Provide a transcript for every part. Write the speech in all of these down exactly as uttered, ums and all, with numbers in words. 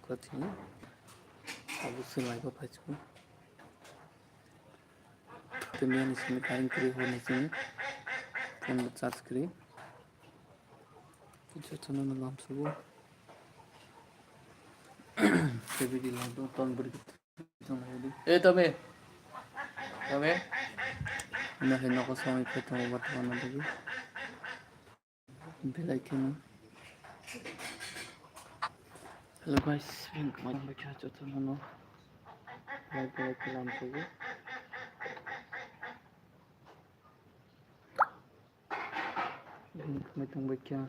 Kotini. Abo swng laibo phaichukgo. Tini ani simi current kwrwi horni simi. Phone bo charge kwrwi. Jotono no lamsugo. Tebidi lamsugo ton bwrwi. Eh, Tommy. Tommy. Ina hai nogo songwi phai tongo bortoman o dagi. Belai kheno. Hello guys, bini kwmai tongbaikha jotono no. Belai belai khe lamsugo. Bini kwmai tongbaikha.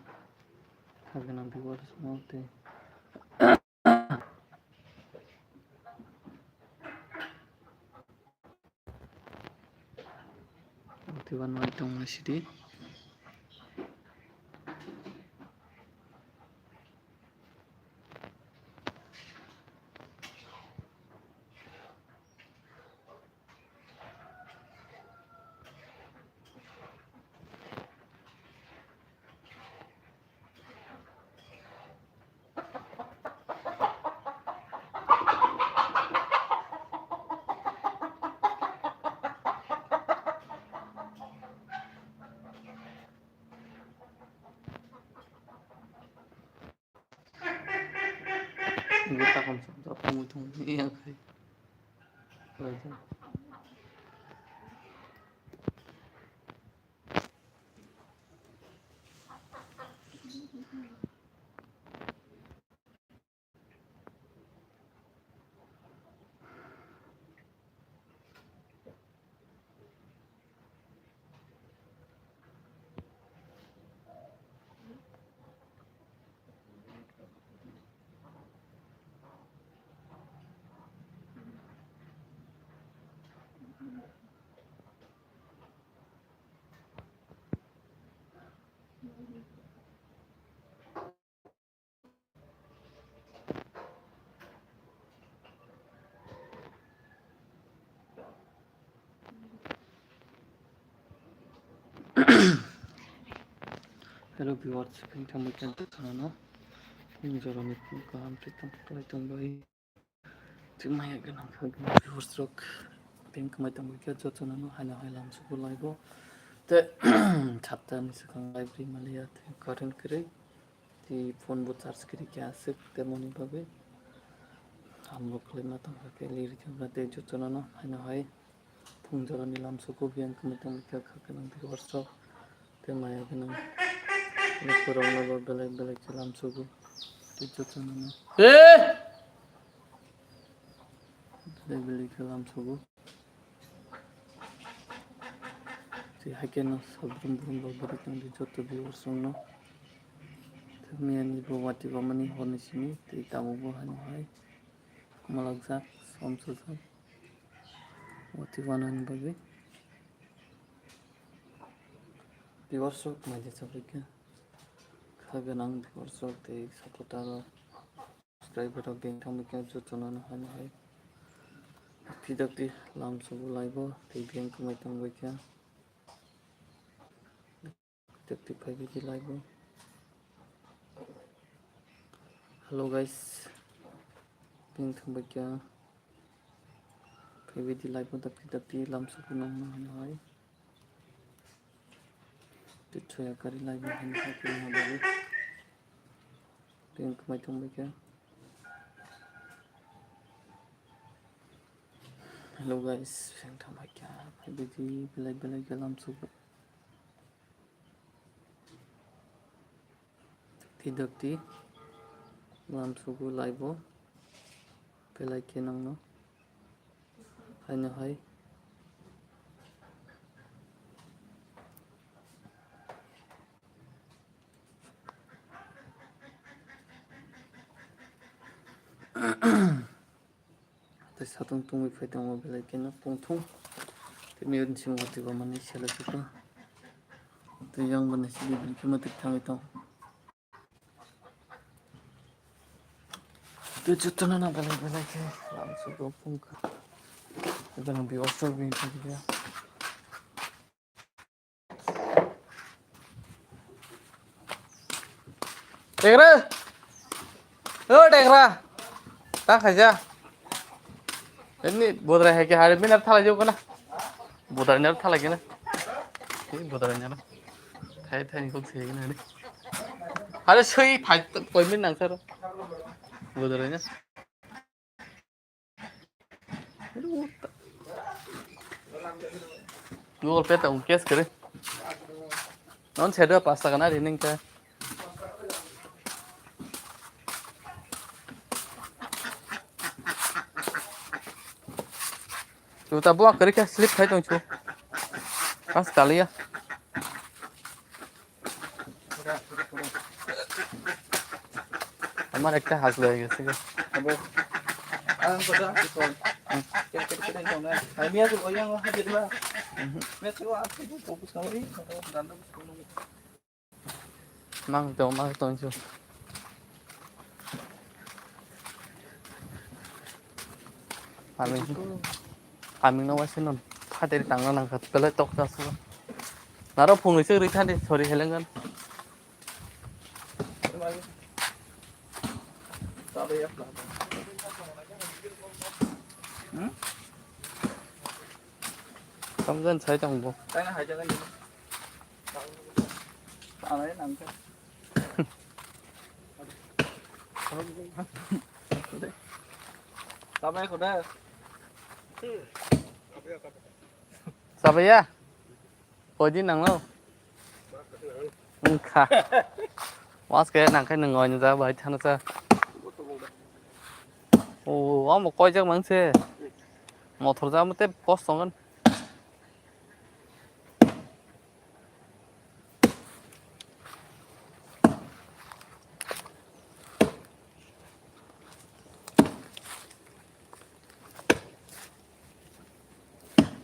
Kha gwnang viewers no tei. Tiban mai tongma sidi. Ini takon sop sop tungui tungui iya kai. Hello viewers, phung thangbai khe jotono no. Phung jorani phung kaham khe tong, kwlai tongbai. Tei maya gwnang kha gwnang viewers rok. Phung kwmai tongbai khe jotono no haino hai lamsugo laibo. Tei saptani swkang library maliya tei current kwrwi. Tei phone bo charge kwrwi khe aswk temoni bagwi. Hamrok khwlaima tongkha khe lirikha tei jotono no haino hai. Phung jorani lamsugo biyang kwmai tongwi kha, kha gwnang viewers rok tei maya gwnang lokorokno bo belai belai khe lamsugo tei jotono no belai belai khe lamsugo. Tei haikhe no sabrum brum rok bwrwi tongdi joto viewers rokno. Tei miyani bo watwi bamani horni simi tei tabukbo haino hai malakjak somsajak. Watwi wanani bagwi. Viewers rok naidi chaplikha. Kha gwnang viewers rok tei supporter rok, subscriber rok beng thangbaikha jotono no haino hai. Dakti dakti lamsugo laibo tei beng kwmai tongbaikha. Dakti phaibaidi laibo. Hello guys. Beng thangbaikha. Phaibaidi laibo dakti dakti lamsugo nangno haino hai. Tei thoya kari laibo haino hai khe nangma bagwi. Beng kwmai tongbaikha. Hello guys, beng thangbaikha. Phaibaidi belai belai khe lamsugo. Tei dakti lamsugo laibo belai khe nangno haino hai. Tei satung tungwi phai tongo belai kheno tongthung. Tei miyot simi watwi bamani sele sukha. Tei yang bwni sidi bini khima twi thangwi tong. Tei jotono no belai belai khe lamsugo phungkha. Jotono viewers rok bini thangwi. Tegra. O Tegra. Ta khaja. Ini bodrai hai ke hari minar thalai jauh kana. Bodrai nar thalai kana. Ini bodrai nar. Thai thai kok sih kana ini. Hari sui phai koi min nang sar. Bodrai nar. Google Pay tong cash kare. Non sedo pas taka na rining ka. Juta buang kare ka slip khai tong chu. Pas kaliya. Amar ekta has loye gese ge. Abo. Ang ko da, ko. Ken ken ken tong na. Hai miya ko yang ha de ba. Miya ko a ko ko ko ko. Mang to, mang to chu. Aming, aming no waise non. Phater tangna nangkha, belai tok ta su. Naro phungni se ri thani, sorry, helengan. Hmm? Samjan sai tong bo. Tangna hai jaga ni. Tangna nangkha. Sabai khuda. Sabai ya? Koi din nang lo? Wngkha. Mas ke nang khai nang oi ja bai thana cha. O, amo koi jak mang se. Motor ja mo te kos tongan.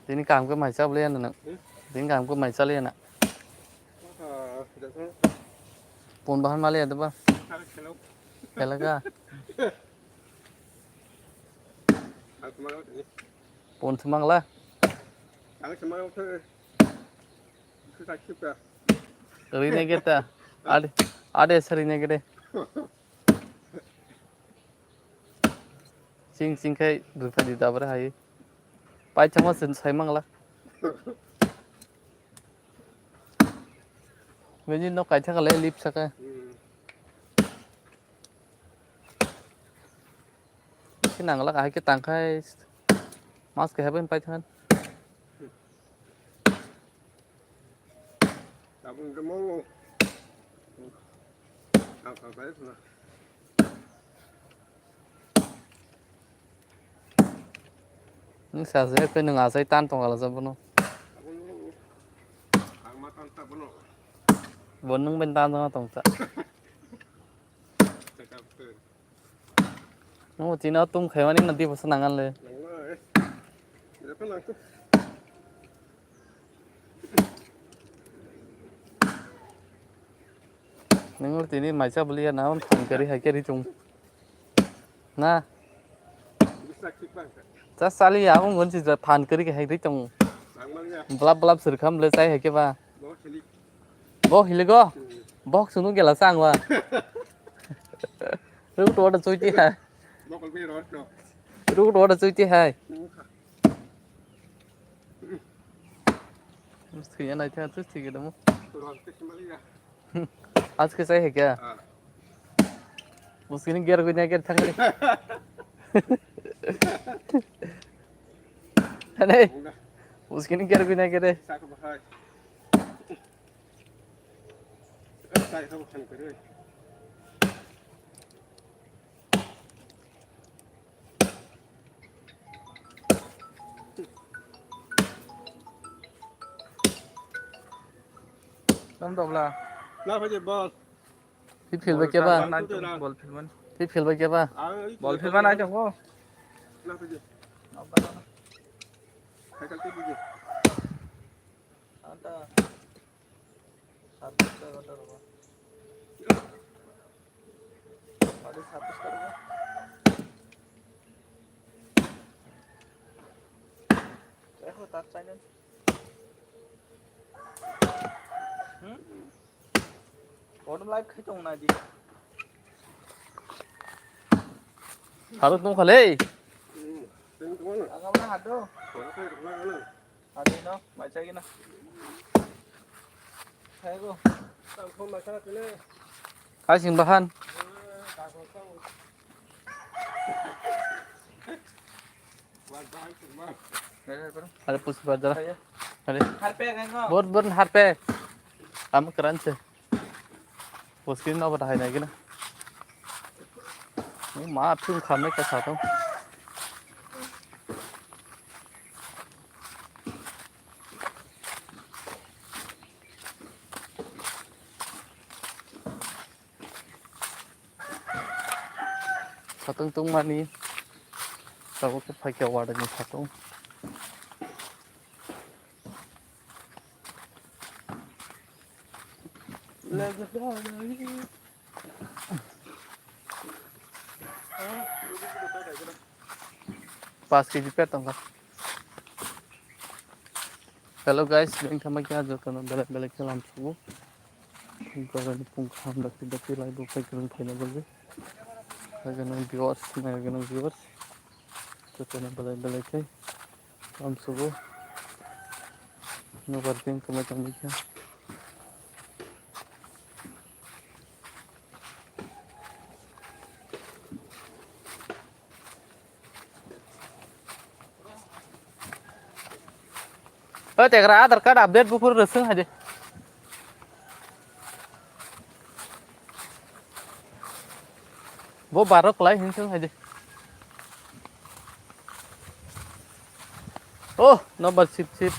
Tini kam ke mai chap liya na. Hmm? Tini kam ke mai chap liya na. Ah, jasa. Pon bahan mali ada ba? Ah, hello. Hello ka? Aku mau ni. Pon semang lah. Aku semang tu. Itu tak sip ya. Rine kita. Ade, ade serine kita. Ching ching khai rwphai di dabra hai. Paithakma chwng sai mangla. Bini nok kaithak le lip saka. Hmm. Khe nangla kahai khe tangkhai. Mas kahai bai paithak. Tabung demo. Ang kha bai khna. Nwng sa se khe nwng achai tan tong kha la jabo no. Ang ma tan ta bono. Bo nwng ben tan tong ta. Chakap tu. Nwng chini o tum khaimani na di bosa nangan le. Nangma, eh. Lepha nangkuk. Nwng tini maisa bwlwi ya na, phan kwrwi hai khe ri chwng. Na? Cha chali ya, abo ngon si phan kwrwi hai ri chwng. Blap blap sir kham le chai hai khe ba. Bo hiligo. Bok sunu gela sang wa. Ruk to da chuiti hai. Ruk to da chuiti hai. Thwiya nai thang, thwi thwi gede mo. Aske sai hai kya? Muskini ger gui na ger thang ni. Hane. Muskini ger gui na ger. Tam dobla. Na phaji bol. Hi phil bai keba? Bol phil bai keba? Bol phil bai nai tongo. Na phaji. Anta. Satis taka taro. Satis taka taro. Ekho tak silent. Hmm? Kodom live khai tong na di. Harus tong khalei. Agam na hado. Hado no, mai chagi na. Hai go. Hai sing bahan. Are pusi bar jara. Are. Harpe ngai ngo. Bor bor harpe. Am kran se. Pusi no bata hai nai gina. Ma phung kham nai ka sa tong. Satung tungmani tabuk khe phaikha wardani satung. Pas kg pet tongkha. Hello guys, beng thamai kha jotono belai belai khe lamsugo. Goroni pung kaham dakti dakti lai bo phai kwrwng phaina bagwi. Hai gwnang viewers, nai gwnang viewers. Jotono belai belai khe lamsugo. Nobar beng thamai tongbai kha. O tegra Aadhaar card update buphuru rwswng hai de. Bo baro kwlai hinswng hai de. Oh, nobar sip sip.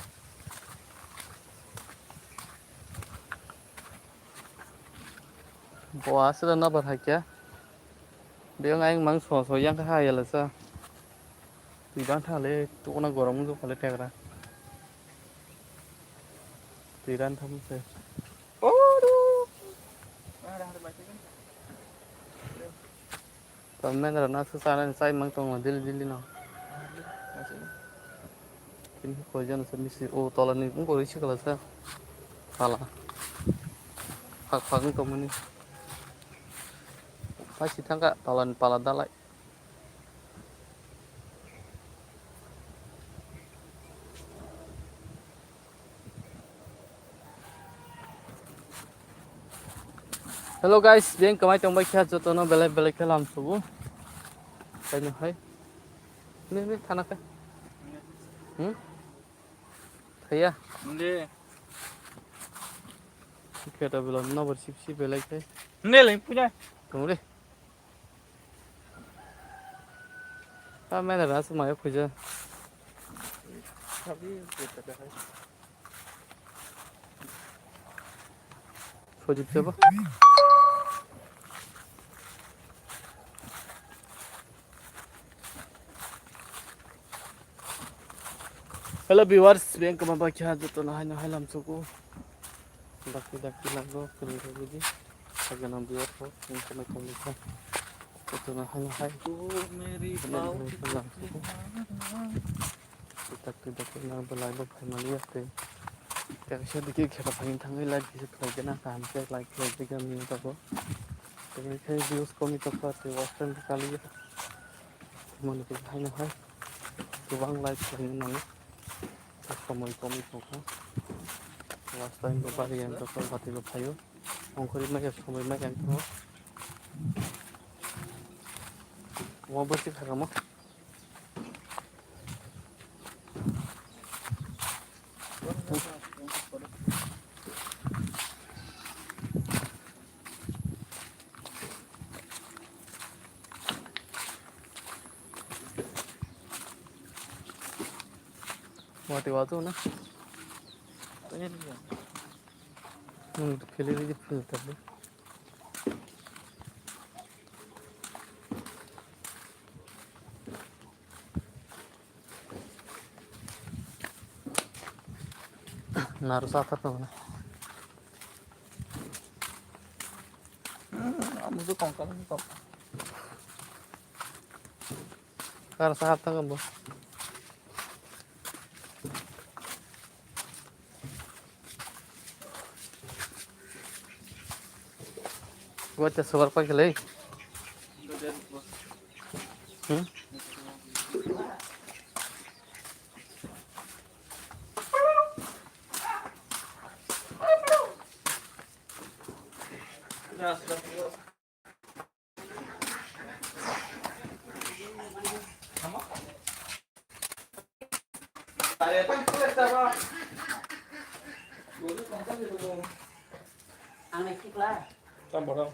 Bo aswk nobar hai khe. Biyang ayang mang so so yang kha yala sa. Twi dan thale tukuna gorong wngkha le tegra. Twi dan tham se. Oru. Tamne rana sa sana sai mang tong dil dil no. Kini koi jana sa misi o tola ni ungko risi kala sa. Pala. Phak phak ungko mani. Phai si thangka tola ni pala dalai. Hello guys, beng kamai tong bai kha joto no belai belai khe lam subu. Kaino hai. Ne ne thana khe. Hmm? Thaya. Nde. Khe ta belai no bar sip sip belai khe. Nde leng puja. Tong re. Ah, mana rasa maya puja. Sabi, kita dah. Sojit seba. Hello viewers, beng kama bakya joto na haino hailam suku. Dakti dakti lago, kini lagi di. Saganam viewers ho, beng kama kama sa. Joto na haino hai. Hailam suku. Dakti dakti lago, live bo phaimani yakte. Kaisa dikhe kheta phaini thangwi like kisa khlai gana, kaham khe like khlai gana mini tago. Tei khe views komi tokha, tei watch time kaliya. Mani khe haino hai. Kwbang like khlaina nango. Somoi komwi tongkha. Last time bo bari yang tongkha, bati bo phaio. Ongkhorwi maya somoi maya tongkha. Omo bwswk hakamo. Mati watu na. Nung philiri phil tabi. Naru sa thar tong na. Amu tu kongkal ni kok. Kar sa thang bo. Gua te sugar pakai lei. Hmm? Ang naikhe kla. Tamo rok.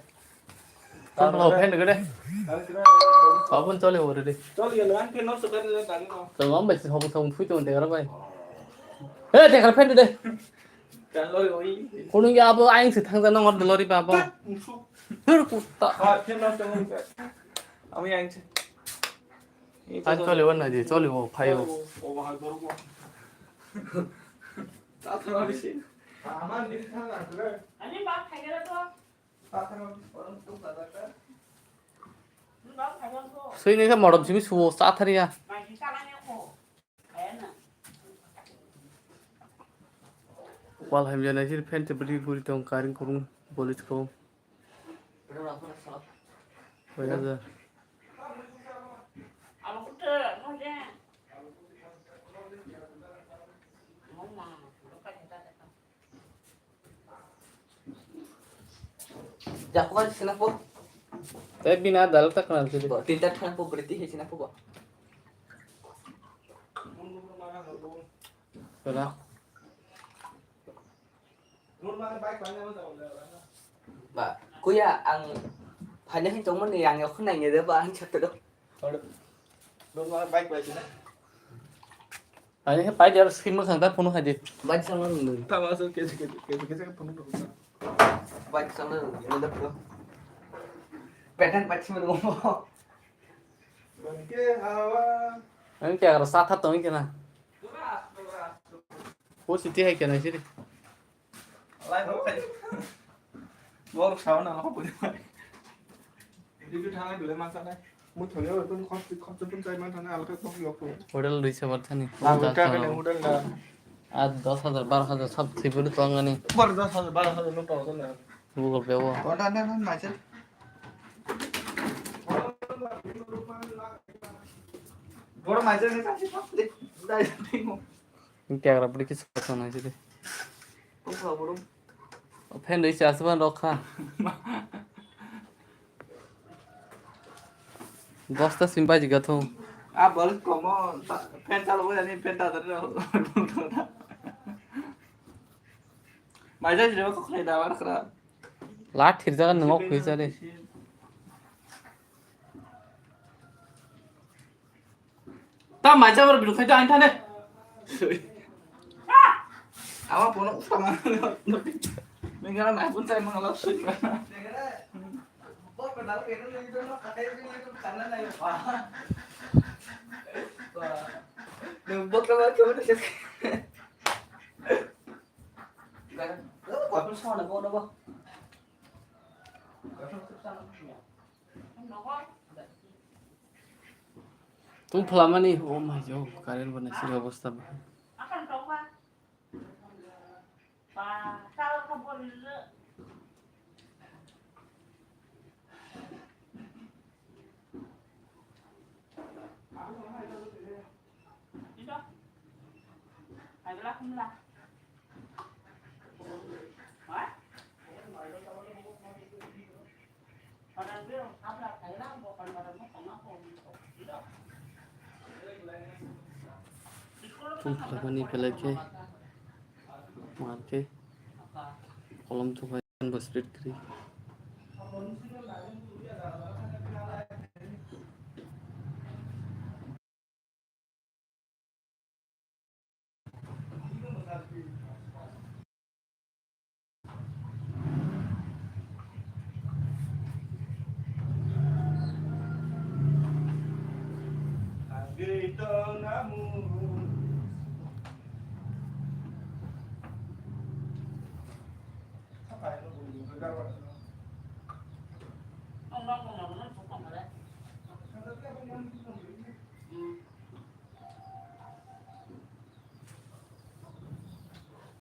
Tamo rok, fan gede. Abun chole ore de. Chole ya, ang fan no sokar le tani no. Tamo ambai si hobong hobong phui tong de ora bai. Eh, te kar fan de. Kunung ya abo aing se thangja nang or delivery ba abo. Hur kutta. Ha, fan no sokar. Ami aing se. An chole wan na je, chole wo, phayo. Sui ni khe modom simi suwo, cha thariya. Wal hamya nai sini fan te bri guri tong, karing kurung, bolis ko. Koi hajar. Japo kan sina po. Tei bini a dalak ta khna sidi. Bo, tinta thang po, berarti he sina po bo. Kena. Ba, kuya ang phanya hin tongmani yang yok nai ne de ba ang chakta do. Ani he pai jar skin mo khang ta phone khai di. Bai sang nang nung. Tama so ke ke ke ke ke phone ko. Bai sang nang nung da pro. Petan bai sima nung mo. Ban ke hawa. Ani kya kar sa tha tong kena. Wo siti hai kena siri. Lai bo khai. Bor sawa na ko buri. Digi thana bile ma sana. Mu thole oi kun khop khop pun chai ma thana alka khop yok ko. Hotel rui se bar thani. Hotel da. Ar dos hajar, baro hajar sab thibulu tongani. Bor dos hajar, baro hajar no tong na. Google Pay wo. Order na na ma chai. Bor ma chai na ka si thap de. Dai dai mo. Tiagra bwrwi khe sotonai sidi. Fan rwi se aswk rok kha. Bosta sim baji gathung. A bol komo fan chalo bo ani fan ta dare. Mai jai jai ko khre da war khra. La thir jaga nungo khoi jare. Ta mai jabor bilu khai ta ain thane. Ama pono usta ma. Mengana nai pun chai mangala sui. Bok na ke ni do ma katai ni do kana nai pa. Bok na ke ni. Gana. Ko pun sa na ko na ba. Tung phalamani, oh my God, current bo naisik obostha bo. Tung phalamani belai khe mar khe kolom thumbai bo speed kwrwi.